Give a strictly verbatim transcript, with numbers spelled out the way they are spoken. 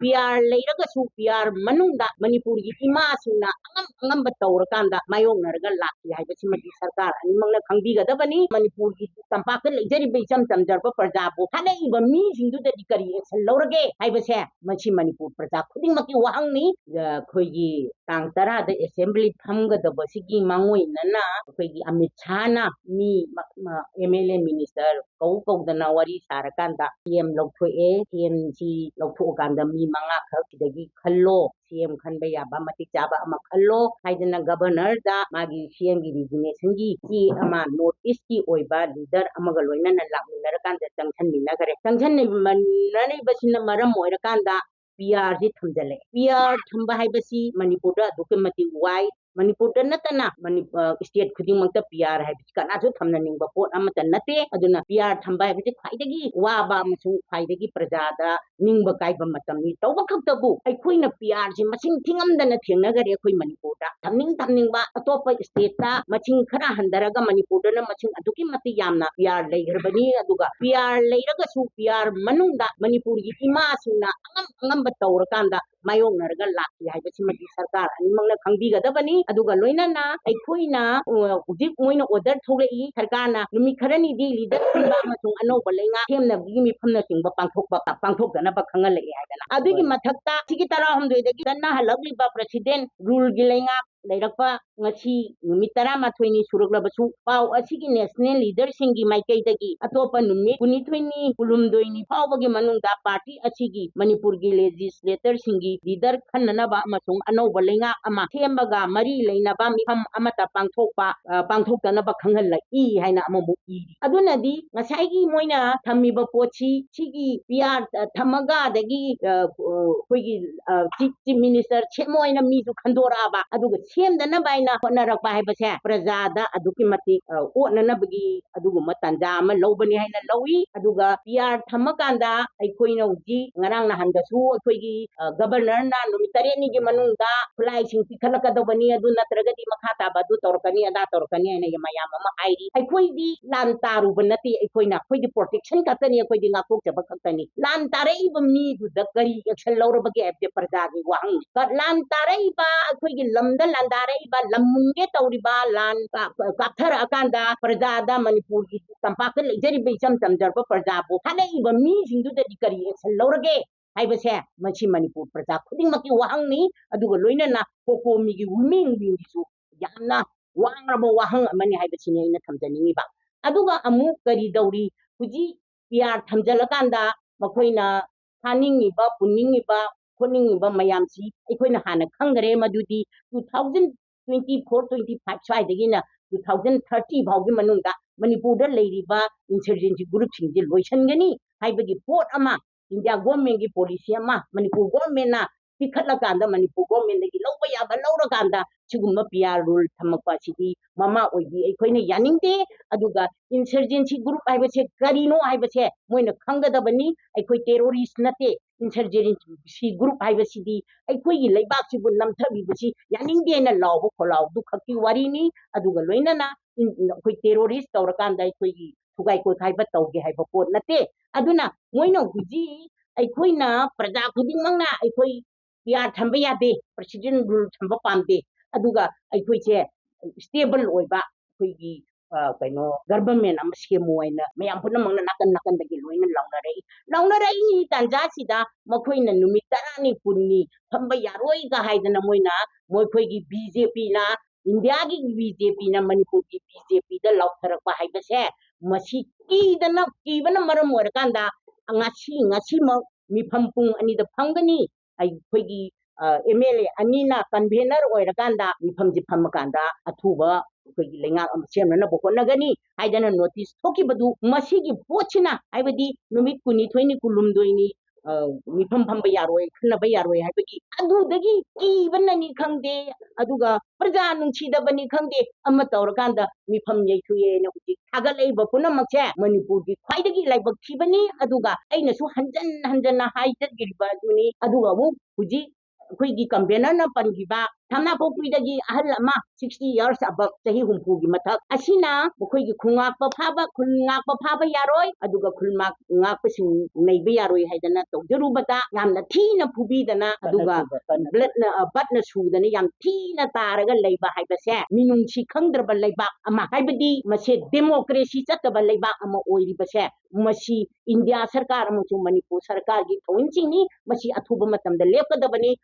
P R ꯂꯩꯔꯒꯁꯨ P R ꯃꯅꯨꯡꯗ ꯃꯅꯤꯄꯨꯔꯒꯤ ꯏꯃꯥꯁꯤꯡꯅ ꯑꯉꯝ ꯑꯉꯝꯕ ꯇꯧꯔꯀꯥꯟꯗ ꯃꯥꯌꯣꯛꯅꯔꯒ ꯂꯥꯛꯈꯤ ꯍꯥꯏꯕꯁꯤꯃꯗꯤ ꯁꯔꯀꯥꯔ ꯑꯅꯤꯃꯛꯅ ꯈꯪꯕꯤꯒꯗꯕꯅꯤ꯫ ꯃꯅꯤꯄꯨꯔꯒꯤ ꯇꯝꯄꯥꯛꯇ ꯂꯩꯖꯔꯤꯕ ꯏꯆꯝ ꯆꯝꯖꯔꯕ ꯄ꯭ꯔꯖꯥꯕꯨ ꯊꯥꯗꯛꯏꯕ ꯃꯤꯁꯤꯡꯗꯨꯗꯗꯤ ꯀꯔꯤ action ꯂꯧꯔꯒꯦ ꯍꯥꯏꯕꯁꯦ ꯃꯁꯤ ꯃꯅꯤꯄꯨꯔ ꯄ꯭ꯔꯖꯥ ꯈꯨꯗꯤꯡꯃꯛꯀꯤ ꯋꯥꯍꯪꯅꯤ꯫ ꯑ, ꯑꯩꯈꯣꯏꯒꯤ ꯇꯥꯡ ꯇꯔꯥꯗ assembly ꯐꯝꯒꯗꯕꯁꯤꯒꯤ ꯃꯥꯡꯑꯣꯏꯅꯅ ꯑꯩꯈꯣꯏꯒꯤ ꯑꯃꯤꯠ ꯁꯥꯍꯅ ꯃꯤ ꯃ-, ꯃ-, M L A minister ꯀꯧ ꯀꯧꯗꯅ ꯋꯥꯔꯤ ꯁꯥꯔꯀꯥꯟꯗ ꯁꯤ ꯑꯦꯝ ꯂꯧꯊꯣꯛꯑꯦ, ꯁꯤ ꯑꯦꯝꯁꯤ ꯂꯧꯊꯣꯛꯑꯀꯥꯟꯗ ꯃꯤ ꯃꯉꯥ ꯈꯛ ꯁꯤꯗꯒꯤ ꯈꯜꯂꯣ, ꯁꯤ ꯑꯦꯝ ꯈꯟꯕ ꯌꯥꯕ ꯃꯇꯤꯛ ꯆꯥꯕ ꯑꯃ ꯈꯜꯂꯣ ꯍꯥꯏꯗꯅ governorꯗ ꯃꯥꯒꯤ ꯁꯤ ꯑꯦꯝꯒꯤ resignationꯒꯤ ꯆꯦ ꯑꯃ North Eastꯀꯤ ꯑꯣꯏꯕ leader ꯑꯃꯒ ꯂꯣꯏꯅꯅ ꯂꯥꯛꯃꯤꯟꯅꯔꯀꯥꯟꯗ ꯆꯪꯁꯟꯃꯤꯟꯅꯈ꯭ꯔꯦ꯫ ꯆꯪꯁꯟꯃꯤꯟꯅꯔꯤꯕꯁꯤꯅ ꯃꯔꯝ ꯑꯣꯏꯔꯀꯥꯟꯗ ꯄꯤ ꯑꯥꯔꯁꯤ ꯊꯝꯖꯜꯂꯦ꯫ ꯄꯤ ꯑꯥꯔ ꯊꯝꯕ ꯍꯥꯏꯕꯁꯤ ꯃꯅꯤꯄꯨꯔꯗ ꯑꯗꯨꯛꯀꯤ ꯃꯇꯤꯛ ꯋꯥꯏ꯫ ꯃꯅꯤꯄꯨꯔꯗ ꯅꯠꯇꯅ ꯃꯅꯤ-, ꯑ, state ꯈꯨꯗꯤꯡꯃꯛꯇ ꯄꯤ ꯑꯥꯔ ꯍꯥꯏꯕꯁꯤ ꯀꯅꯥꯁꯨ ꯊꯝꯅꯅꯤꯡꯕ ꯄꯣꯠ ꯑꯃꯠꯇ ꯅꯠꯇꯦ꯫ ꯑꯗꯨꯅ ꯄꯤ ꯑꯥꯔ ꯊꯝꯕ ꯍꯥꯏꯕꯁꯤ ꯈ꯭ꯋꯥꯏꯗꯒꯤ ꯋꯥꯕ ꯑꯃꯁꯨꯡ ꯈ꯭ꯋꯥꯏꯗꯒꯤ ꯄ꯭ꯔꯖꯥꯗ ꯅꯤꯡꯕ ꯀꯥꯏꯕ ꯃꯇꯝꯅꯤ꯫ ꯇꯧꯕ ꯈꯛꯇꯕꯨ ꯑꯩꯈꯣꯏꯅ ꯄꯤ ꯑꯥꯔꯁꯤ ꯃꯁꯤꯡ ꯊꯤꯉꯝꯗꯅ ꯊꯦꯡꯅꯈꯔꯦ ꯑꯩꯈꯣꯏ ꯃꯅꯤꯄꯨꯔꯗ꯫ ꯊꯝꯅꯤꯡ ꯊꯝꯅꯤꯡꯕ ꯑꯇꯣꯞꯄ stateꯇ ꯃꯁꯤꯡ ꯈꯔ ꯍꯟꯊꯔꯒ ꯃꯅꯤꯄꯨꯔꯗꯅ ꯃꯁꯤꯡ ꯑꯗꯨꯛꯀꯤ ꯃꯇꯤꯛ ꯌꯥꯝꯅ ꯄꯤ ꯑꯥꯔ ꯂꯩꯈ꯭ꯔꯕꯅꯤ꯫ ꯑꯗꯨꯒ ꯄꯤ ꯑꯥꯔ ꯂꯩꯔꯒꯁꯨ ꯄꯤ ꯑꯥꯔ ꯃꯅꯨꯡꯗ ꯃꯅꯤꯄꯨꯔꯒꯤ ꯏꯃꯥꯁꯤꯡꯅ ꯑꯉꯝ ꯑꯉꯝꯕ ꯇꯧꯔꯀꯥꯟꯗ ꯃꯥꯌꯣꯛꯅꯔꯒ ꯂꯥꯛꯈꯤ ꯍꯥꯏꯕꯁꯤꯃꯗꯤ ꯁꯔꯀꯥꯔ ꯑꯅꯤꯃꯛꯅ ꯈꯪꯕꯤꯒꯗꯕꯅꯤ꯫ ꯑꯗꯨꯒ ꯂꯣꯏꯅꯅ ꯑꯩꯈꯣꯏꯅ, ꯑ, ꯍꯧꯖꯤꯛ ꯃꯣꯏꯅ order ꯊꯣꯛꯂꯛꯏ, ꯁꯔꯀꯥꯔꯅ ꯅꯨꯃꯤꯠ ꯈꯔꯅꯤꯗꯤ leader ꯈꯟꯕ ꯑꯃꯁꯨꯡ ꯑꯅꯧꯕ ꯂꯩꯉꯥꯛ ꯁꯦꯝꯅꯕꯒꯤ ꯃꯤꯐꯝꯅꯆꯤꯡꯕ ꯄꯥꯡꯊꯣꯛꯄ, ꯄꯥꯡꯊꯣꯛꯇꯅꯕ ꯈꯪꯍꯜꯂꯛꯏ ꯍꯥꯏꯗꯅ꯫ ꯑꯗꯨꯒꯤ ꯍꯣꯏ꯫ ꯃꯊꯛꯇ ꯁꯤꯒꯤ ꯇꯔꯥꯍꯨꯝꯗꯣꯏꯗꯒꯤ ꯆꯠꯅꯍꯜꯂꯛꯂꯤꯕ president ruleꯒꯤ ꯂꯩꯉꯥꯛ ꯂꯩꯔꯛꯄ ꯉꯁꯤ ꯅꯨꯃꯤꯠ ꯇꯔꯥꯃꯥꯊꯣꯏꯅꯤ ꯁꯨꯔꯛꯂꯕꯁꯨ, ꯄꯥꯎ ꯑꯁꯤꯒꯤ national leaderꯁꯤꯡꯒꯤ ꯃꯥꯏꯀꯩꯗꯒꯤ ꯑꯇꯣꯞꯄ ꯅꯨꯃꯤꯠ ꯀꯨꯟꯅꯤꯊꯣꯏꯅꯤ, ꯀꯨꯟꯍꯨꯝꯗꯣꯏꯅꯤ ꯐꯥꯎꯕꯒꯤ ꯃꯅꯨꯡꯗ party ꯑꯁꯤꯒꯤ ꯃꯅꯤꯄꯨꯔꯒꯤ legislatorꯁꯤꯡꯒꯤ leader ꯈꯟꯅꯅꯕ ꯑꯃꯁꯨꯡ ꯑꯅꯧꯕ ꯂꯩꯉꯥꯛ ꯑꯃ ꯁꯦꯝꯕꯒ ꯃꯔꯤ ꯂꯩꯅꯕ ꯃꯤꯐꯝ ꯑꯃꯠꯇ ꯄꯥꯡꯊꯣꯛꯄ, ꯑ, ꯄꯥꯡꯊꯣꯛꯇꯅꯕ ꯈꯪꯍꯜꯂꯛꯏ ꯍꯥꯏꯅ ꯑꯃꯃꯨꯛ ꯏꯔꯤ꯫ ꯑꯗꯨꯅꯗꯤ ꯉꯁꯥꯏꯒꯤ ꯃꯣꯏꯅ ꯊꯝꯃꯤꯕ ꯄꯣꯠꯁꯤ, ꯁꯤꯒꯤ ꯄꯤ ꯑꯥꯔ, ꯑ, ꯊꯝꯃꯒ, ꯑꯗꯒꯤ, ꯑ, ꯑ, ꯑꯩꯈꯣꯏꯒꯤ, ꯑ, chief, chief minister ꯁꯦꯝꯃꯣ ꯍꯥꯏꯅ ꯃꯤꯁꯨ ꯈꯟꯗꯣꯔꯛꯑꯕ, ꯑꯗꯨꯒ ꯁꯦꯝꯗꯅꯕ ꯍꯥꯏꯅ ꯍꯣꯠꯅꯔꯛꯄ ꯍꯥꯏꯕꯁꯦ ꯄ꯭ꯔꯖꯥꯗ ꯑꯗꯨꯛꯀꯤ ꯃꯇꯤꯛ, ꯑ, ꯑꯣꯠꯅꯅꯕꯒꯤ ꯑꯗꯨꯒꯨꯝꯕ ꯇꯥꯟꯖꯥ ꯑꯃ ꯂꯧꯕꯅꯤ ꯍꯥꯏꯅ ꯂꯧꯏ꯫ ꯑꯗꯨꯒ ꯄꯤ ꯑꯥꯔ ꯊꯝꯃꯀꯥꯟꯗ ꯑꯩꯈꯣꯏꯅ ꯍꯧꯖꯤꯛ ꯉꯔꯥꯡ ꯅꯍꯥꯟꯗꯁꯨ ꯑꯩꯈꯣꯏꯒꯤ, ꯑ, ꯒꯕꯔꯅꯔꯅ ꯅꯨꯃꯤꯠ ꯇꯔꯦꯠꯅꯤꯒꯤ ꯃꯅꯨꯡꯗ ꯈꯨꯠꯂꯥꯏꯁꯤꯡ ꯄꯤꯈꯠꯂꯛꯀꯗꯕꯅꯤ, ꯑꯗꯨ ꯅꯠꯇ꯭ꯔꯒꯗꯤ ꯃꯈꯥ ꯇꯥꯕ ꯑꯗꯨ ꯇꯧꯔꯛꯀꯅꯤ, ꯑꯗꯥ ꯇꯧꯔꯛꯀꯅꯤ ꯍꯥꯏꯅ ꯃꯌꯥꯝ ꯑꯃ ꯍꯥꯏꯔꯤ꯫ ꯑꯩꯈꯣꯏꯗꯤ ꯂꯥꯟ ꯇꯥꯔꯨꯕ ꯅꯠꯇꯦ, ꯑꯩꯈꯣꯏꯅ, ꯑꯩꯈꯣꯏꯗꯤ protection ꯈꯛꯇꯅꯤ, ꯑꯩꯈꯣꯏꯗꯤ ꯉꯥꯛꯊꯣꯛꯆꯕ ꯈꯛꯇꯅꯤ꯫ ꯂꯥꯟ ꯇꯥꯔꯛꯏꯕ ꯃꯤꯗꯨꯗ ꯀꯔꯤ action ꯂꯧꯔꯕꯒꯦ ꯍꯥꯏꯕꯁꯦ ꯄ꯭ꯔꯖꯥꯒꯤ ꯋꯥꯍꯪꯅꯤ꯫ ꯀ-, ꯂꯥꯟ ꯇꯥꯔꯛꯏꯕ ꯑꯩꯈꯣꯏꯒꯤ ꯂꯝꯗ ꯂꯥꯟꯗꯥꯔꯛꯏꯕ, ꯂꯝ ꯃꯨꯟꯒꯦ ꯇꯧꯔꯤꯕ, ꯂꯥꯟ ꯀꯥꯞ-, ꯀꯥꯞꯊꯔꯛꯑꯀꯥꯟꯗ ꯄ꯭ꯔꯖꯥꯗ, ꯃꯅꯤꯄꯨꯔꯒꯤ ꯇꯝꯄꯥꯛꯇ ꯂꯩꯖꯔꯤꯕ ꯏꯆꯝ ꯆꯝꯖꯔꯕ ꯄ꯭ꯔꯖꯥꯕꯨ ꯍꯥꯠꯂꯛꯏꯕ ꯃꯤꯁꯤꯡꯗꯨꯗꯗꯤ ꯀꯔꯤ action ꯂꯧꯔꯒꯦ ꯍꯥꯏꯕꯁꯦ ꯃꯁꯤ ꯃꯅꯤꯄꯨꯔ ꯄ꯭ꯔꯖꯥ ꯈꯨꯗꯤꯡꯃꯛꯀꯤ ꯋꯥꯍꯪꯅꯤ꯫ ꯑꯗꯨꯒ ꯂꯣꯏꯅꯅ COCOMIꯒꯤ women wingꯒꯤꯁꯨ ꯌꯥꯝꯅ ꯋꯥꯡꯂꯕ ꯋꯥꯍꯪ ꯑꯃꯅꯤ ꯍꯥꯏꯕꯁꯤꯅꯤ ꯑꯩꯅ ꯊꯝꯖꯅꯤꯡꯉꯤꯕ꯫ ꯑꯗꯨꯒ ꯑꯃꯨꯛ ꯀꯔꯤ ꯇꯧꯔꯤ? ꯍꯧꯖꯤꯛ ꯄꯤ ꯑꯥꯔ ꯊꯝꯖꯤꯜꯂꯀꯥꯟꯗ ꯃꯈꯣꯏꯅ ꯐꯥꯅꯤꯡꯉꯤꯕ, ꯄꯨꯅꯤꯡꯉꯤꯕ, ꯈꯣꯠꯅꯤꯡꯉꯤꯕ ꯃꯌꯥꯝꯁꯤ ꯑꯩꯈꯣꯏꯅ ꯍꯥꯟꯅ ꯈꯪꯈꯔꯦ꯫ ꯃꯗꯨꯗꯤ two thousand twenty four, twenty five ꯁ꯭ꯋꯥꯏꯗꯒꯤꯅ two thousand thirty ꯐꯥꯎꯒꯤ ꯃꯅꯨꯡꯗ ꯃꯅꯤꯄꯨꯔꯗ ꯂꯩꯔꯤꯕ insurgency groupꯁꯤꯡꯁꯦ ꯂꯣꯏꯁꯤꯟꯒꯅꯤ ꯍꯥꯏꯕꯒꯤ ꯄꯣꯠ ꯑꯃ, ꯏꯟꯗꯤꯌꯥ governmentꯀꯤ policy ꯑꯃ ꯃꯅꯤꯄꯨꯔ governmentꯅ ꯄꯤꯈꯠꯂꯀꯥꯟꯗ, ꯃꯅꯤꯄꯨꯔ governmentꯗꯒꯤ ꯂꯧꯕ ꯌꯥꯕ ꯂꯧꯔꯀꯥꯟꯗ ꯁꯤꯒꯨꯝꯕ ꯄꯤ ꯑꯥꯔ rule ꯊꯝꯃꯛꯄ ꯑꯁꯤꯗꯤ ꯃꯃꯥ ꯑꯣꯏꯕꯤ ꯑꯩꯈꯣꯏꯅ ꯌꯥꯅꯤꯡꯗꯦ꯫ ꯑꯗꯨꯒ insurgency group ꯍꯥꯏꯕꯁꯦ ꯀꯔꯤꯅꯣ ꯍꯥꯏꯕꯁꯦ ꯃꯣꯏꯅ ꯈꯪꯒꯗꯕꯅꯤ꯫ ꯑꯩꯈꯣꯏ terrorist ꯅꯠꯇꯦ꯫ Insurgency group ꯍꯥꯏꯕꯁꯤꯗꯤ ꯑꯩꯈꯣꯏꯒꯤ ꯂꯩꯕꯥꯛꯁꯤꯕꯨ ꯅꯝꯊꯕꯤꯕꯁꯤ ꯌꯥꯅꯤꯡꯗꯦꯅ ꯂꯥꯎꯕ ꯈꯣꯜꯂꯥꯎꯗꯨ ꯈꯛꯀꯤ ꯋꯥꯔꯤꯅꯤ꯫ ꯑꯗꯨꯒ ꯂꯣꯏꯅꯅ ꯏꯟ-, ꯑꯩꯈꯣꯏ terrorist ꯇꯧꯔꯀꯥꯟꯗ ꯑꯩꯈꯣꯏꯒꯤ ꯊꯨꯒꯥꯏ ꯀꯣꯏꯈꯥꯏꯕ ꯇꯧꯒꯦ ꯍꯥꯏꯕ ꯄꯣꯠ ꯅꯠꯇꯦ꯫ ꯑꯗꯨꯅ ꯃꯣꯏꯅ ꯍꯧꯖꯤꯛ ꯑꯩꯈꯣꯏꯅ ꯄ꯭ꯔꯖꯥ ꯈꯨꯗꯤꯡꯃꯛꯅ ꯑꯩꯈꯣꯏ ꯄꯤ ꯑꯥꯔ ꯊꯝꯕ ꯌꯥꯗꯦ, president rule ꯊꯝꯕ ꯄꯥꯝꯗꯦ, ꯑꯗꯨꯒ ꯑꯩꯈꯣꯏꯁꯦ stable ꯑꯣꯏꯕ ꯑꯩꯈꯣꯏꯒꯤ, ꯑ, ꯀꯩꯅꯣ, government ꯑꯃ ꯁꯦꯝꯃꯨ ꯍꯥꯏꯅ ꯃꯌꯥꯝ ꯄꯨꯝꯅꯃꯛꯅ ꯅꯥꯀꯟ ꯅꯥꯀꯟꯗꯒꯤ ꯂꯣꯏꯅ ꯂꯥꯎꯅꯔꯛꯏ꯫ ꯂꯥꯎꯅꯔꯛꯏꯉꯩ ꯇꯥꯟꯖꯥꯁꯤꯗ ꯃꯈꯣꯏꯅ ꯅꯨꯃꯤꯠ ꯇꯔꯥꯅꯤ ꯀꯨꯟꯅꯤ ꯊꯝꯕ ꯌꯥꯔꯣꯏꯒ ꯍꯥꯏꯗꯅ ꯃꯣꯏꯅ, ꯃꯈꯣꯏꯒꯤ ꯕꯤ ꯖꯦ ꯄꯤꯅ, ꯏꯟꯗꯤꯌꯥꯒꯤ ꯕꯤ ꯖꯦ ꯄꯤꯅ ꯃꯅꯤꯄꯨꯔꯒꯤ ꯕꯤ ꯖꯦ ꯄꯤꯗ ꯂꯥꯎꯊꯔꯛꯄ ꯍꯥꯏꯕꯁꯦ, ꯃꯁꯤ ꯀꯤꯗꯅ, ꯀꯤꯕꯅ ꯃꯔꯝ ꯑꯣꯏꯔꯀꯥꯟꯗ ꯉꯁꯤ, ꯉꯁꯤꯃꯛ ꯃꯤꯐꯝ ꯄꯨꯡ ꯑꯅꯤꯗ ꯐꯝꯒꯅꯤ꯫ ꯑꯩꯈꯣꯏꯒꯤ, ꯑ, ꯑꯦꯝ ꯑꯦꯜ ꯑꯦ ꯑꯅꯤꯅ convener ꯑꯣꯏꯔꯀꯥꯟꯗ ꯃꯤꯐꯝꯁꯤ ꯐꯝꯃꯀꯥꯟꯗ ꯑꯊꯨꯕ ꯑꯩꯈꯣꯏꯒꯤ ꯂꯩꯉꯥꯛ ꯑꯃ ꯁꯦꯝꯅꯅꯕ ꯍꯣꯠꯅꯒꯅꯤ ꯍꯥꯏꯗꯅ notice ꯊꯣꯛꯈꯤꯕꯗꯨ, ꯃꯁꯤꯒꯤ ꯄꯣꯠꯁꯤꯅ, ꯍꯥꯏꯕꯗꯤ ꯅꯨꯃꯤꯠ ꯀꯨꯟꯅꯤꯊꯣꯏꯅꯤ, ꯀꯨꯟꯍꯨꯝꯗꯣꯏꯅꯤ, ꯑ, ꯃꯤꯐꯝ ꯐꯝꯕ ꯌꯥꯔꯣꯏ, ꯈꯟꯅꯕ ꯌꯥꯔꯣꯏ ꯍꯥꯏꯕꯒꯤ ꯑꯗꯨꯗꯒꯤ ꯀꯤꯕꯅꯅꯤ ꯈꯪꯗꯦ, ꯑꯗꯨꯒ ꯄ꯭ꯔꯖꯥ ꯅꯨꯡꯁꯤꯗꯕꯅꯤ ꯈꯪꯗꯦ, ꯑꯃ ꯇꯧꯔꯀꯥꯟꯗ ꯃꯤꯐꯝ ꯌꯩꯊꯣꯛꯑꯦꯅ ꯍꯧꯖꯤꯛ ꯊꯥꯒꯠꯂꯛꯏꯕ ꯄꯨꯝꯅꯃꯛꯁꯦ ꯃꯅꯤꯄꯨꯔꯒꯤ ꯈ꯭ꯋꯥꯏꯗꯒꯤ ꯂꯥꯏꯕꯛ ꯊꯤꯕꯅꯤ꯫ ꯑꯗꯨꯒ ꯑꯩꯅꯁꯨ ꯍꯟꯖꯟ ꯍꯟꯖꯟꯅ ꯍꯥꯏꯖꯈꯤꯕ ꯑꯗꯨꯅꯤ꯫ ꯑꯗꯨꯒ ꯑꯃꯨꯛ ꯍꯧꯖꯤꯛ ꯑꯩꯈꯣꯏꯒꯤ ꯀꯟꯚꯦꯅꯔꯅ ꯄꯟꯈꯤꯕ ꯁꯅꯥꯄꯣꯛꯄꯤꯗꯒꯤ ꯑꯍꯜ ꯑꯃ sixty years above, ꯆꯍꯤ ꯍꯨꯝꯐꯨꯒꯤ ꯃꯊꯛ ꯑꯁꯤꯅ ꯃꯈꯣꯏꯒꯤ ꯈꯨꯜ ꯉꯥꯛꯄ ꯐꯥꯕ, ꯈꯨꯜ ꯉꯥꯛꯄ ꯐꯥꯕ ꯌꯥꯔꯣꯏ, ꯑꯗꯨꯒ ꯈꯨꯜ ꯉꯥꯛ-, ꯉꯥꯛꯄꯁꯤꯡ ꯅꯩꯕ ꯌꯥꯔꯣꯏ ꯍꯥꯏꯗꯅ ꯇꯧꯖꯔꯨꯕꯗ ꯌꯥꯝꯅ ꯊꯤꯅ ꯐꯨꯕꯤꯗꯅ, ꯑꯗꯨꯒ ꯕ꯭ꯂꯠꯅ, ꯑ, ꯕꯠꯅ ꯁꯨꯗꯅ ꯌꯥꯝ ꯊꯤꯅ ꯇꯥꯔꯒ ꯂꯩꯕ ꯍꯥꯏꯕꯁꯦ ꯃꯤꯅꯨꯡꯁꯤ ꯈꯪꯗ꯭ꯔꯕ ꯂꯩꯕꯥꯛ ꯑꯃ, ꯍꯥꯏꯕꯗꯤ ꯃꯁꯤ ꯗꯦꯃꯣꯀ꯭ꯔꯦꯁꯤ ꯆꯠꯇꯕ ꯂꯩꯕꯥꯛ ꯑꯃ ꯑꯣꯏꯔꯤꯕꯁꯦ, ꯃꯁꯤ ꯏꯟꯗꯤꯌꯥ ꯁꯔꯀꯥꯔ ꯑꯃꯁꯨꯡ ꯃꯅꯤꯄꯨꯔ ꯁꯔꯀꯥꯔꯒꯤ ꯊꯧꯑꯣꯏꯁꯤꯡꯅꯤ꯫ ꯃꯁꯤ ꯑꯊꯨꯕ ꯃꯇꯝꯗ ꯂꯦꯞꯀꯗꯕꯅꯤ꯫